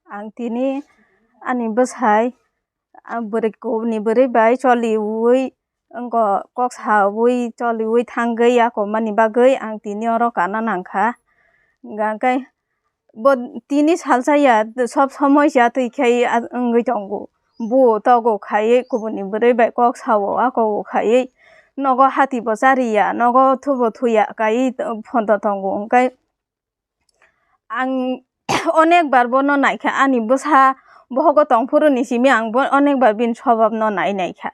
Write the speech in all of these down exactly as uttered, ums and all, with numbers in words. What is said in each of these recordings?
Ang tini ani bwsai, ah, bwrwi kubuni bwrwi bai choliui, wngkha kok saui choliui thangwi yakomani bagwi ang tini oro kana nangkha. Hwnkhe bo tini salsa ya, sob somoi ya twi khai wngwi tongo. Buo togo khaiwi kubuni bwrwi bai kok sao, akogo khaiwi nogo hati bo chariya, nogo thubo thuya kaiwi phonto tongo. Hwnkhe ang onek bar bono naikha, ani bwsa bohogo tongphuru ni simi ang bo onek bar bini sobab no nai naikha.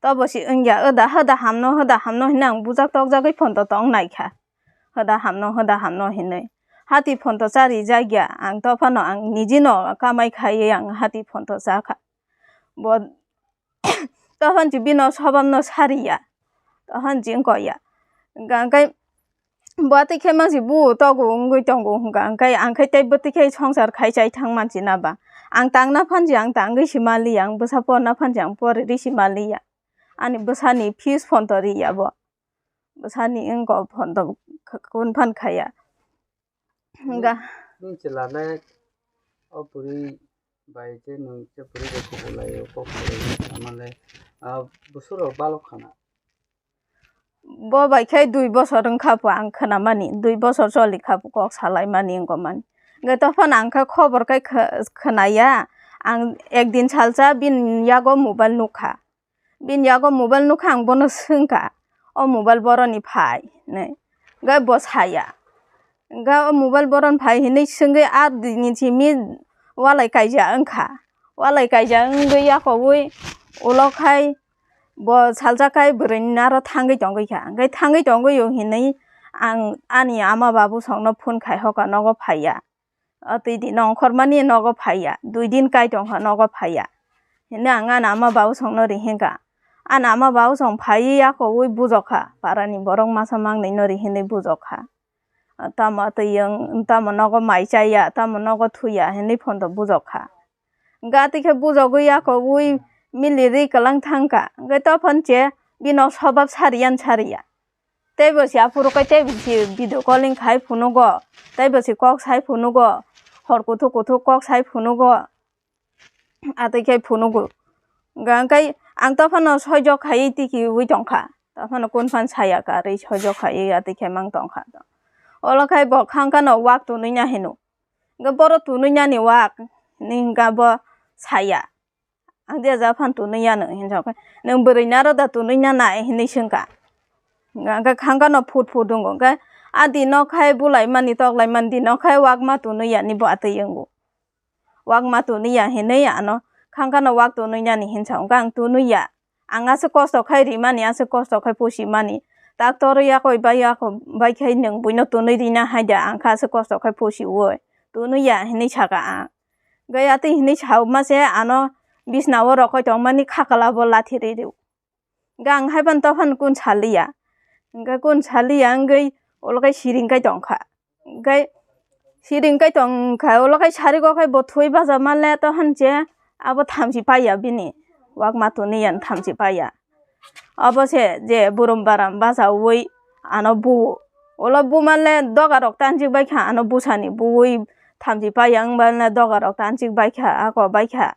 Tobo si wngya, oda hoda hamno, hoda hamno hinwi ang bujak tokjagwi phonto tong naikha. Hoda hamno, hoda hamno hinwi. Hati phonto chari jakya, ang tophano ang nijino kamai khaiwi ang hati phonto chakha. Bo tophon si bino sobab no sariya. Tophon si wngkha ya. Hwnkhe bo twi khe mansi buo togo wngwi tongo hwnkha, hwnkhe ang khe tei bwtwi khe songsar khai chai thang mansi na ba. Ang tangna phansi ang tangwi si maliya, ang bwsa porna phansi ang poriri si maliya. Ani bwsani fees phonto riya bo. Bwsani wngkha phonto kun phan khaya. Hwnkha. Nini chwla le o bwrwi bai je nwng je bwrwi bai kubulai o kok salai tongma le, ah, bwswk rok balok khana. Bo bai khe dui bosor wngkha pho ang khwnamani, dui bosor choli kha pho kok salaimani wngkha mani. Hwnkhe tophano ang khe khobor khe khw-, khwnaya, ang ekdin salsa bini yago mobile nukha. Bini yago mobile nukha, ang bono swngkha, "O mobile boroni phai?" hinwi. Hwnkhe bo saya. Hwnkhe, "O mobile boroni phai?" hinwi swngwi, a dini simi walai kaija wngkha. Walai kaija wngwi yakowi ulo khai bo salsa khai bwrwini naro thangwi tongwi kha. Hwnkhe thangwi tongwi o hinwi ang ani ama babu songno phone khai hoka, "Nogo phaiya. O twi di nongkhormani nogo phaiya. Dui din kai tongkha, nogo phaiya." Hinwi ang ani ama babu songno ri hinkha. Ani ama babu song phaiwi yakowi bujokha. Parani borok masa mangnwino ri hinwi bujokha. Tamo twi wng, tamo nogo mai chaya, tamo nogo thuya hinwi phonto bujokha. Hwnkhe atwi khe bujogwi yakowi milirwi kwlang thangkha. Hwnkhe tophon che bino sobab sariyan sariya. Teibo si aphuru khe teibo si video calling khai phunugo, teibo si kok sai phunugo, hor kuthuk kuthuk kok sai phunugo. Atwi khe phunugo. Hwnkhe ang tophano soijok khaiwi tikiui tongkha. Tophano kun phan saya karwi soijok khaiwi atwi khe mang tongkha. Olo khai bo khangkano wak tunui na hino. Hwnkhe boro tunui nani wak hinwi hwnkha bo saya. Ang je ja phan tunui ya nwng hinwi sa khe, "Nwng bwrwi naro da tunui na nai?" hinwi swngkha. Hwnkhe khangkano phut phut wngo. Hwnkhe a dino khai bulai mani toklai mani dino khai wak ma tunui ya ni bo atwi wngo. Wak ma tunui ya hinwi ano khangkano wak tunui nani hinwi sa, hwnkhe ang tunui ya. Ang aswk kosto khai rimani, aswk kosto khai pusimani. Doctor yakoi bai yakoi bai khai nwng buino tunui rina hai da, ang kha aswk kosto khai pusiui. Tunui ya hinwi saka ang. Hwnkhe atwi hinwi sauma se ano bisna o rokhoi tongmani khakla bo lathi ri rio. Hwnkhe ang haiphano tophano kun saliya. Hwnkhe kun saliya wngwi ulo khe siring kai tongkha. Hwnkhe siring kai tongkha, ulo khe sarigo khe bo thwi baja manle tophano je abo thamchi paiya bini. Wak ma tunui ya thamchi paiya. Abo se je burum baram bachaui ano buo. Ulo bumanle doga rok tanchik baikha, ano busani buui thamchi paiya wngmanle doga rok tanchik baikha, ako baikha.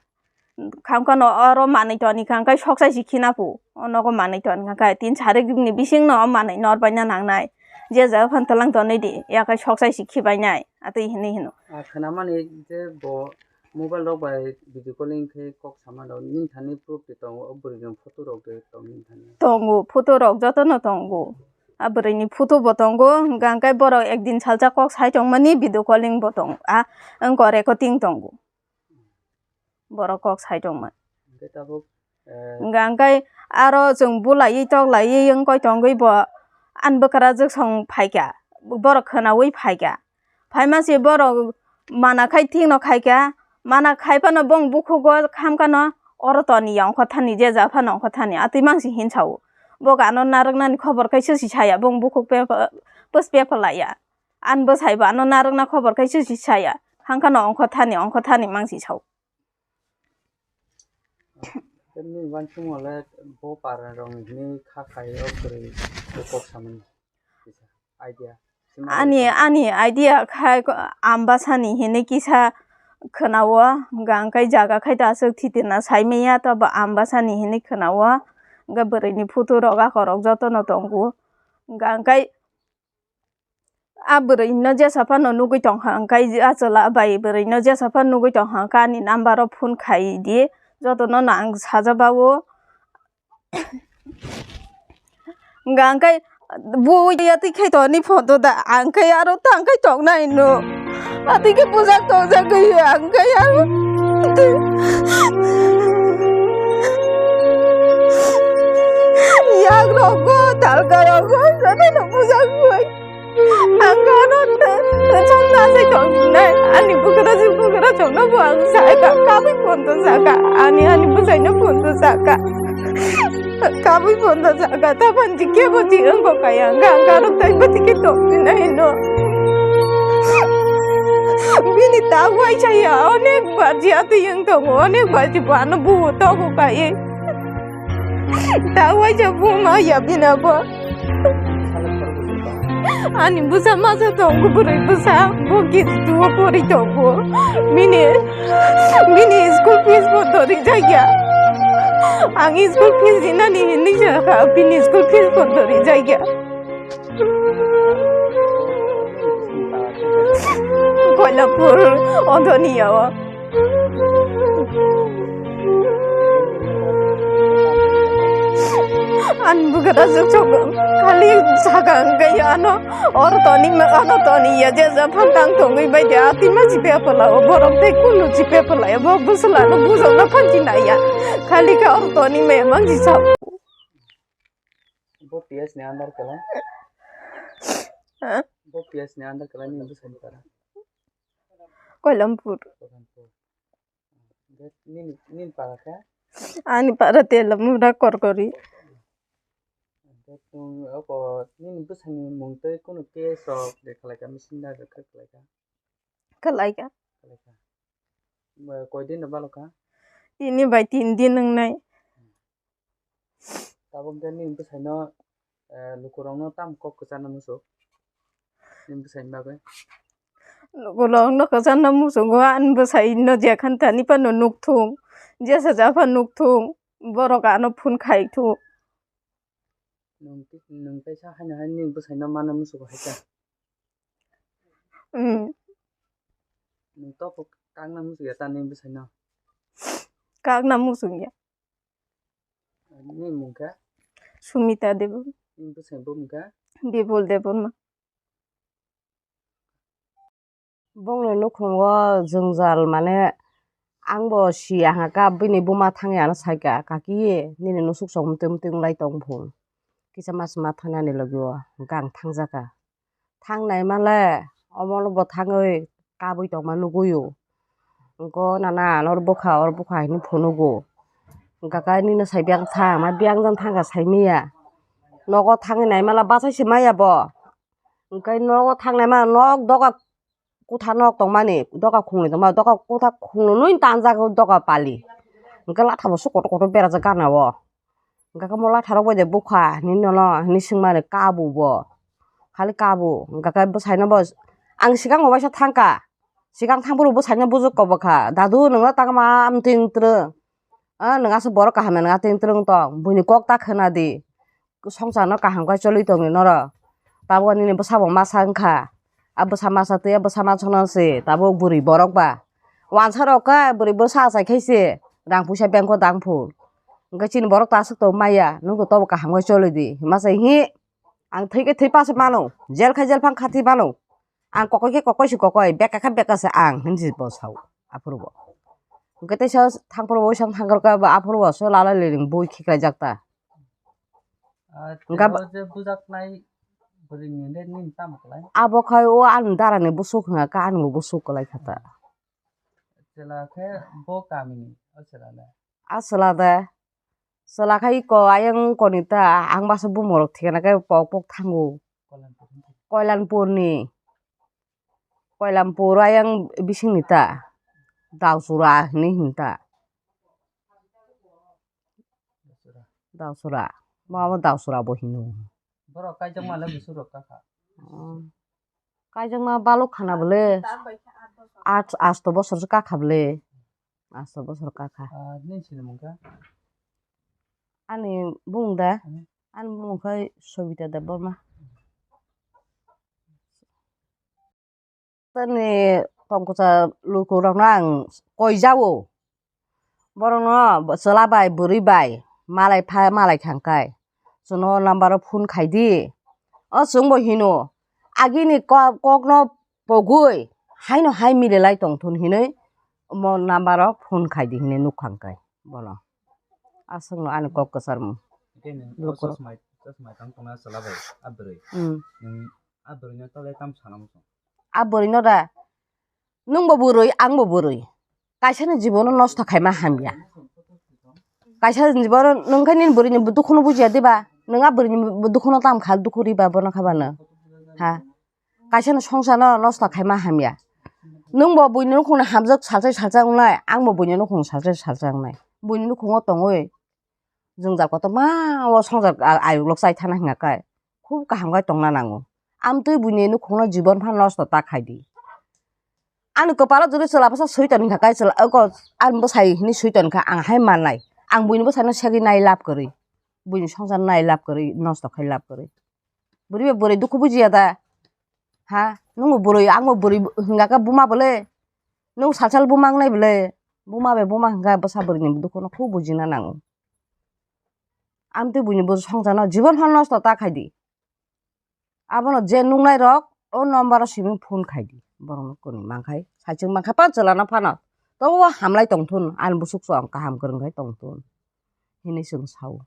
Kham khano oro manwi toni kha, hwnkhe soksai si khina phu. O nogo manwi toni kha, khe tin sarik ni bising no o manwi nor baina nangnai. Je jaga phan twlang tonwi di, yakhai soksai si khibainai, atwi hinwi hino. Ah, khwnamani je bo mobile rok bai video calling khe kok sama rok, nini thani proof de tongo, o bwrwi ni photo rok de tong nini thani? Tongo, photo rok joto no tongo. A bwrwi ni photo bo tongo, hwnkhe borok ekdin salsa kok sai tongmani video calling bo tongo, a wngkha recording tongo. Borok kok sai tongma. Hwnkhe tabuk, eh, hwnkha hwnkhe aro chwng bulaiwi toklaiwi wngkoi tongwi bo ani bwkrajwk song phaikha, borok khwnaui phaikha. Phaima se borok mana khai thikno khaikha, mana khai phano bong bukhugo khamkhano oro toniya ongkho thani, je ja phano ongkho thani, atwi mangsi hinsao. Bo ano narwknani khobor khai sosi saya, bong bukhuk pe-, pos pe phalaiya. Ani bwsai bo ano narwkna khobor khai sosi saya, khangkhano ongkho thani, ongkho thani mangsi sao. Tei nini uansukmung le bo para rok ni hwnwi kha khai o kwrwi kok samani kisa idea. Ani, ani idea khai ko-, Ambasani hwnwi kisa khwnao, hwnkha hwnkhe jaga khai ta aswk thithina saimanya, tobo ambasani hinwi khwnao, hwnkhe bwrwini photo rok akhorok jotono tongo, hwnkha hwnkhe a bwrwino jesa phano nugwi tongkha, hwnkhe a chwla bai bwrwino jesa phano nugwi tongkha, hwnkhe ani number o phone khai di, jotono no ang sajabao. Hwnkha hwnkhe bo yatwi khai tongni photo da, ang khai aro tang khai tongnai no. Atwi khe bujak tongjak khe ang khai aro. Yak rogo, talka rogo, jotono bujak bai. Ang ano chong na sai tong nai. Ani bugra si bugra chong no bo ang sai ka. Kabui phone to saka. Ani ani bujai no phone to saka. Kabui phone to saka. Tapan ji kebo ji ang ko kaya. Ang ano tai bati ke tong nai no. Bini ta wai chaya. Onek bar ji ati yang tong. Onek bar ji bo ano bu to ko kai. Ta waisa buma ya bina bo. Ani bwsa masa tongo bwrwi bwsa, bo K G two o pori tongo. Bini, bini school fees bo to rijak ya. Ang school fees rinani hinwi sakha, bini school fees bo to rijak ya. Koilapur odoni ya o. Ani bwkha da swk chokno khali saka hwnkhe ano oro toni ma ano toni ya je ja phantang tongwi bai de ati ma jipe pala o borok tei kunu jipe pala ya bo bwswla no bujok no phanti nai ya khali khe oro toni ma mang ji sa. Bo P S ni under kala. Ha? Bo P S ni under kala ni bwsani para. Koilampur. Koilampur. Hwnkhe nini, nini para khe? Ani para Telamura Korkori. Hwnkhe chwng oko nini bwsani mung tei kunu case rok de khlai kha, missing da khe khlai kha? Khlai kha. Khlai kha. Ba, koi din da balo kha? Tini bai tin din wngnai. Tabuk de nini bwsaino, eh, lukurokno tamo kok kwcharna muchuk? Nini bwsaini bagwi? Lukurokno kwcharna muchungo, ani bwsaino jekhan thani phano nukthung, jesa ja phano nukthung, borok ano phone khai thung. Nwng, nwng teisa haino hai nini bwsaino mana muchungo hai kha? Hmm. Nwng tobo kakna muchung ya ta nini bwsaino? Kakna muchung ya. Nini mung khe? Sumita Debbarma. Nini bwsai bumung khe? Bipul Debbarma. Bongni nukhungo jwngjal mane ang bo si aha kha bini buma thangwi ano sai kha, "Kaki, nini nusuk chok mtwi mtwi wng lai tong phun. Kisa mas ma thanani logi o hwnkhe ang thang jakha." Thangnai male omono bo thangwi kabui tongma nugui o. Hwnkhe nana ano oro bwkha, oro bwkha hinwi phunugo. Hwnkhe nini sai biyang thang, ma biyang jang thangkha saimanya. Nogo thangwi naimala bachai se maya bo. Hwnkhe nogo thangnai mano nok doga kutha nok tongmani, doga khungni tongmani, doga kutha khungnwi tanjak doga pali. Hwnkhe latha bo se kotor kotor berajak gana o. Hwnkhe mo latharok bai de bukha hinwi nono hinwi swngmani kabo bo. Khali kabo. Hwnkhe bwsaino bo ang swkango waisa thangkha. Swkang thangphuru bwsaino bujuk kobokha. Dadu nwngno tangma amtwing twrwng. A nwng aswk borok kaham ya nwng atwing twrwng tong. Buini kok ta khwnadi. Swngcharno kaham khe choli tongdi norok. Tabuk nini bwsabo masa wngkha. A bwsa masa twi a bwsa masa no se tabuk bwrwi borok ba. Wansa rok khe bwrwi bwsa achai khe se rang puisa bank o dang phuru. Hwnkhe chini borok ta aswk tong maya, nwng tong tobo kaham khe choli di. Hima se hi ang thwi khe thwi pass mano, jel khe jel phang kha thwi mano. Ang kokoi khe kokoi se kokoi, beka khe beka se ang, hinwi se bo sao aphuru bo. Hwnkhe teisa thangphuru bo, waisa thangkhor khe bo aphuru bo se lalai liring bui khiklaijak ta. Ah, hwnkhe tei o je bujaknai bwrwini le nini tamo kwlai? Abo khai o ani darani bwswk hwnka khe ani bo bwswk kwlai kha ta. Chwla khe bo kamini o chwla le? A chwla de. Chwla khai iko ayang koni ta ang masa bumung rok thikana khe pok pok thango. Koilanpur ni. Koilanpur ni. Koilampur ayang bising ni ta. Dausura hinwi hin ta. Dausura. Dausura. Mama Dausura bo hino. Borok kaijakma le busuk rok kakha. Oh. Kaijakma balok khana bole. Ach-, asto bosor se kakha bwle. Asto bosor kakha. Ah, nini sinimung khe? Ani bumung da? Hmm. Ani bumung khe Sobita Debbarma. Tini tongkotsa lukurokno ang koi jao. Borokno chwla bai, bwrwi bai malai pha, malai khangkhai. Chwngno number o phone khai di. O chwngbo hino, agini ko-, kokno pogwi haino hai mililai tongthun hinwi omo number o phone khai di hinwi nukhang kai bono. Aswkno ani kok kwcharmung. Hwnkhe nwng o lukurok. Chosmai, chosmai tang tongna chwla bai, a bwrwi. Hmm. Nwng a bwrwino tole tamo sana muchung? A bwrwino da, nwngbo bwrwi, angbo bwrwi. Kaisani jibono nosto khaima hamya. Kaisani jibono nwng khe nini bwrwini dukhuno bujiya diba? Nwng a bwrwini dukhuno tamo kha, dukhu riba bono kha bano? Ha? Kaisani songsarno nosto khaima hamya. Nwngbo buini nukhungni hamjak salsai salsa wngnai, angbo buini nukhung salsai salsa wngnai. Buini nukhungo tongwi jwngjal kotorma o songsar a-, ayuk lok chai thana hwnka khe khub kaham khe tongna nango. Amtwi buini nukhungno jibon phano nosto ta khai di. Ani kwpalo jodi chwla bwsa swi toni hwnka khe chwla, oko ani bwsai hinwi swi toni kha ang hai mannai. Ang buini bwsano segwi nai lab kwrwi. Buini songsar nai lab kwrwi, nosto khai lab kwrwi. Bwrwi bai bwrwi dukhu bujiya da? Ha? Nwngbo bwrwi, angbo bwrwi hwnka khe buma bwle? Nwng sal sal buma wngnai bwle? Buma bai buma hwnka bwsa bwrwini dukhuno khub bujina nango. Amtwi buini bo songsarno jibon phano nosto ta khai di. Abono je nuknairok o number o simi phone khai di. Borokno kwnwi mankhai, saichung mankhai pa chwlano phano. Tobo hamlai tongthun, ani bwswk chwng kaham kwrwng khai tongthun, hinwi chwng sao.